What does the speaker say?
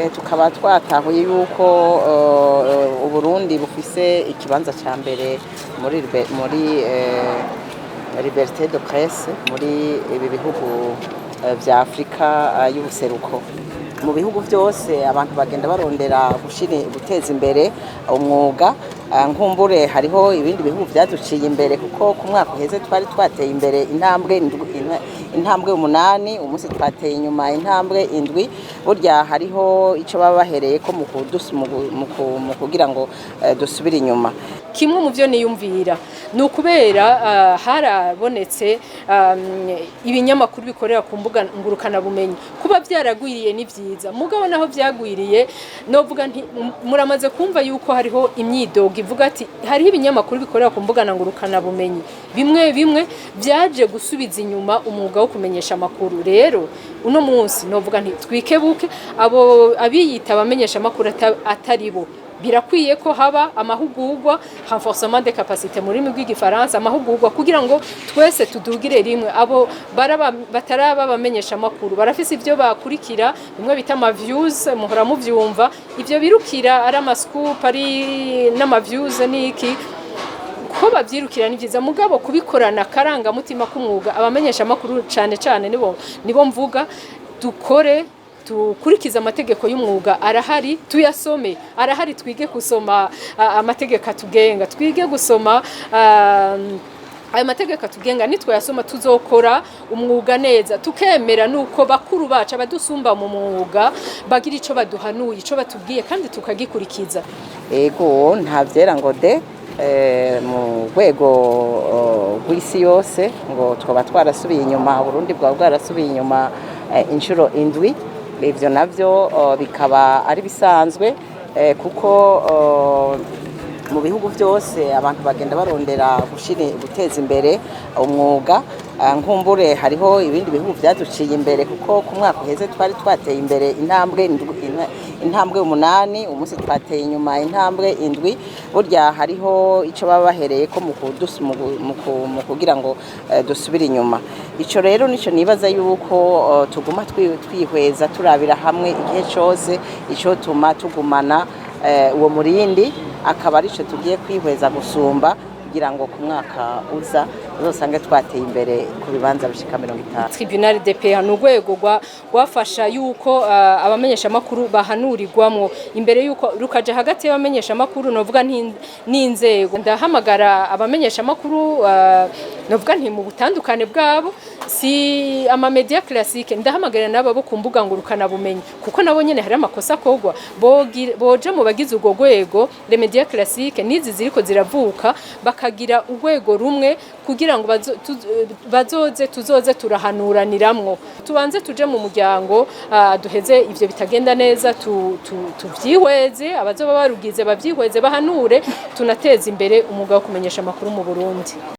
Tukaba twatahuye yuko Uburundi bufise ikibanza ca mbere muri liberté de presse muri ibi bihugu vya Afrika y'ubuseruko. Mu bihugu byose abantu bagenda barondera guteza imbere umwuga. Nkumbure hariho ibindi bihugu vyaduciye imbere, kuko ku mwaka uheze twari twateye imbere intambwe intambwe 8, umunsi twateye inyuma intambwe 7. Burya hariho ico baba bahereye ko mu kugira ngo dusubire inyuma. Kimwe mu byo niyumvira ni ukubera harabonetse ibinyamakuru bikorera ku mbuga ngurukanabumenyi. Kuba byaragwiriye ni byiza, mugabo naho byagwiriye, novuga nti muramaze kumva yuko hariho imyidogo ivuga ati hariho ibinyamakuru bikorera ku mbuga ngurukanabumenyi bimwe bimwe byaje gusubiza inyuma umwuga wo kumenyesha amakuru. Rero uno munsi novuga nti twikebuke abo abiyita abamenyesha amakuru atari bo. Birakwiye ko haba amahugurwa, renforcement des capacités mu rurimi rw'Igifaransa, amahugurwa kugira ngo twese tudugire rimwe. Abo baraba bataraba abamenyesha amakuru barafise ivyo bakurikira, bimwe bita ama views, muhora muvyumva, ivyo birukira ari ama scoop, ari n'ama views n'iki, ko bavyirukira ni vyiza, mugabo kubikorana akarangamutima k'umwuga. Abamenyesha amakuru cane cane nibo mvuga, dukore dukurikize amategeko y'umwuga. Arahari, tuyasome, arahari. Twige gusoma amategeko atugenga, twige gusoma ayo mategeko atugenga. Nitwayasoma tuzokora umwuga neza, tukemera nuko bakuru bacu, abadusumba mu mwuga, bagira ico baduhanuye, ico batubwiye, kandi tukagikurikiza. Ego, nta vyera ngo de. Mu rwego rw'isi yose ngo twaba twarasubiye inyuma, Burundi bwaba bwarasubiye inyuma inshuro 7. Ivyo navyo bikaba ari bisanzwe, kuko mu bihugu byose abantu bagenda barondera guteza imbere umwuga. Nkumbure hariho ibindi bihugu vyaduciye imbere, kuko ku mwaka uheze twari twateye imbere intambwe 8, umunsi twateye inyuma intambwe 7. Burya hariho ico baba bahereye ko mu kugira ngo dusubire inyuma. Ico rero nico nibaza yuko tuguma twihweza, turabira hamwe igihe cose ico tuma tugumana uwo murindi, akaba arico tugiye kwihweza gusumba, kugira ngo ku mwaka uza uzosange twateye imbere ku bibanza bishika 50. Tribunal des pairs ni urwego rwafasha yuko abamenyeshamakuru bahanurirwamwo imbere yuko rukaja hagati y'abamenyeshamakuru, novuga n'inzego. Ndahamagara abamenyeshamakuru, novuga nti mu butandukane bwabo, si ama médias classiques, ndahamagarira n'abo bo ku mbuga ngurukanabumenyi, kuko nabo nyene hari amakosa akorwa, boja mu bagize urwo rwego, les médias classiques n'izi ziriko ziravuka, bakagira urwego rumwe kugira ngo bazoze tuzoze turahanuraniramwo. Tubanze tuje mu muryango, duheze ivyo bitagenda neza, tuvyihweze, abazoba barugize bavyihweze, bahanure, tunateze imbere umwuga wo kumenyesha amakuru mu Burundi.